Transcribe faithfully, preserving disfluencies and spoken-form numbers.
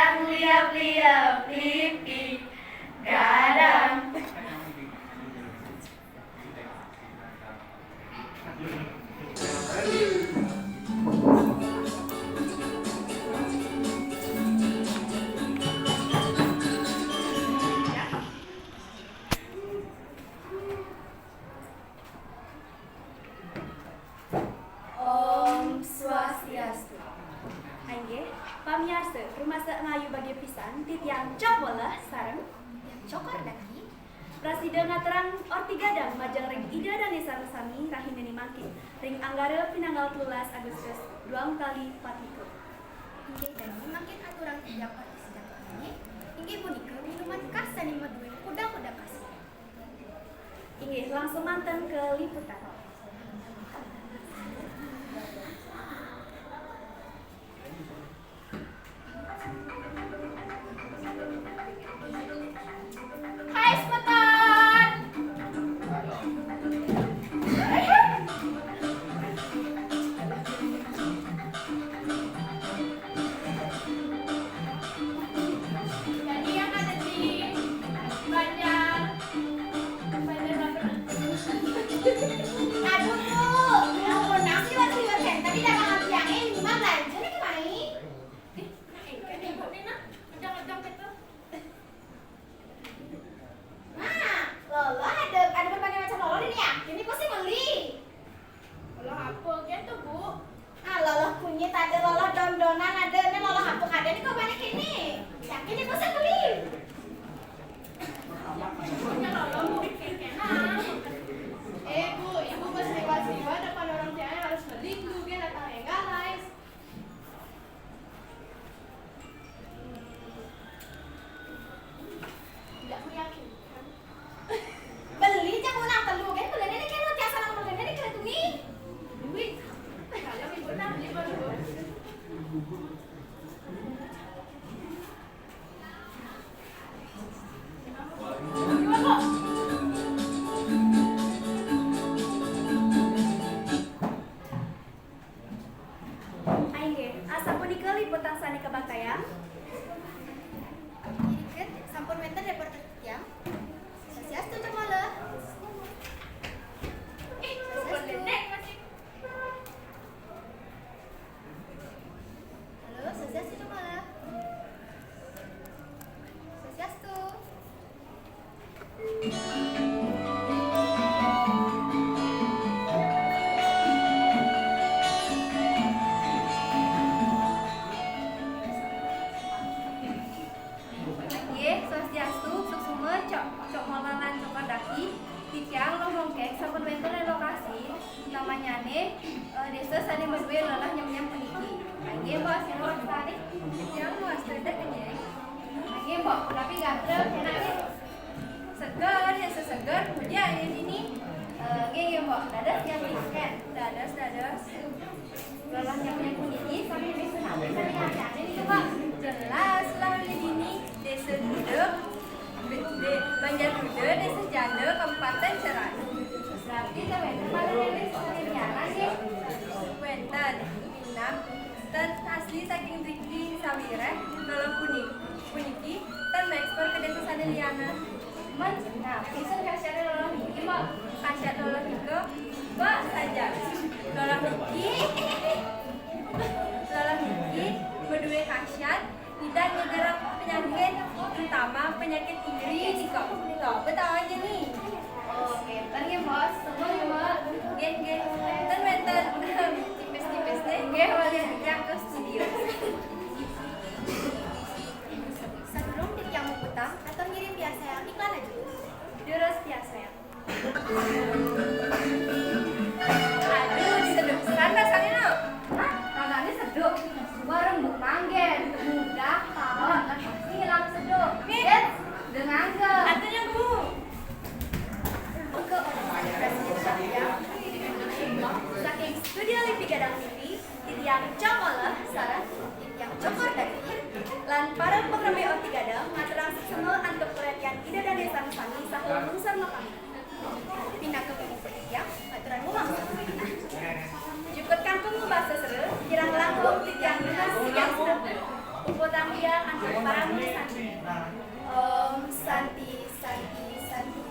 Liap-liap lipik gadang. Om Swastiastu. Inggih, pamiarsa, rumasa ngayu bagia pisan titiang Cok Woleh sareng titiang Cokor Daki prasida ngaturang Orti Gadang majeng ring Ida Dane sareng sami rahinane mangkin ring Anggara pinanggal telulas Agustus duang tali pat likur. Inggih, dane mangkin aturang titiang orti sejatine, inggih punika minuman khas sane madue kuda-kuda khas. Inggih, langsung manten ke liputan. Hai, semeton. Jadi yang ada di Banjar, Banjar Labuhan. Aduh, Bu, ampun, nasi liwat-liwat kan. Tadi dagangan tiangnya minuman belanja nih, Mai. Ih, nah, ini kan ibu nih, nah. Ngedang-ngedang gitu. Nah, loloh ada, ada berbagai macam loloh nih ya. Ini pasti beli. Loloh apa gitu, Bu? Ah, loloh kunyit ada, loloh don-donan ada, ini loloh apa kada nih kok banyak ini? Yakin ibu saya beli? Punya loloh, Bu, kena. Eh, Bu, ibu pas lewat-lewat depan orang tiangnya harus beli dulu, biar datang enggak, guys. Tidak meyakinkan. Beli cak unang telu kan, beli ini kan tiasa nang beli ini kan tumi. Duit. Kalau ibu nang beli baru. Inggih, asapunika liputan sane kabaktayang. Irikut, sampun wenten reporter tiang. Swastiastu, Cemala. Eh, sampun dendek masih. Halo, swastiastu, Cemala. Swastiastu. Nggih, swastiastu, suksma, Cok, Cok Mola lan Cok Daki. Titiang Luh Mongkeng sampun wenten ring lokasi. Namanyane, eh, desa sane madue loloh nyem-nyem puniki. Inggih, Mbok, sira wastane? Titiang wasta Dek Kenyeng. Inggih, Mbok, punapi gatra, enak nggih? Seger, ya seseger, puji ayu dini. Eh, nggih, nggih, Mbok. Dados tiang tiket. Dados, dados. Loloh nyem-nyem puniki sami wis sami sami ngajane niki, Mbok. Jelas lah, Uli dini. Desa Duda, Be-, Be-, Banjar Duda, Desa Janda, Kabupaten Seran. Berarti teu wénten malih desa sane lianan nggih? Wénten, Minang, ten asli saking mriki sawiréh, loloh puni-, puniki ten mekspor ke desa sane lianan. Men, nah, pisan khasiate loloh niki, Mbok. Khasiat loloh nika, Mbok, saja. Loloh niki, loloh niki madue khasiat nyidang nyegera penyakit, terutama penyakit iri nika. Tuh, betawa aja nih. Oke, ntar ya, Bos. Tunggu ya, Bos. Nggih, nggih. Ten wénten tipis-tipis deh. Nggih, wali yang ke studio. Sadurung titiang muputang, atur ngiring piarsayang iklan aja. Durus piarsayang. Aduh, sedep pisan rasane, no. Hah? Rasane sedep. Warung Bu Manggen, mudah, tawa, lan pasti ngilang sedep. Nih. Eits, dengan ke. Artinya, Bu. Mengke orang selebrasi ya. Saking Studio Lipi Gadang T V, titiang Cong Oleh sareng titiang Cokor Daging lan para pangrembe Orti Gadang ngaturang suksma antuk perhatian Ida Dane sareng sami saha lungsur mapamit. Pinaka pamuput titiang, aturan wewangsul. Jukut kangkung mubasa sera, kirang langkung titiang nunas titiang sami. Puputang Iya, antar para muli santi. Om santi, santi, santi.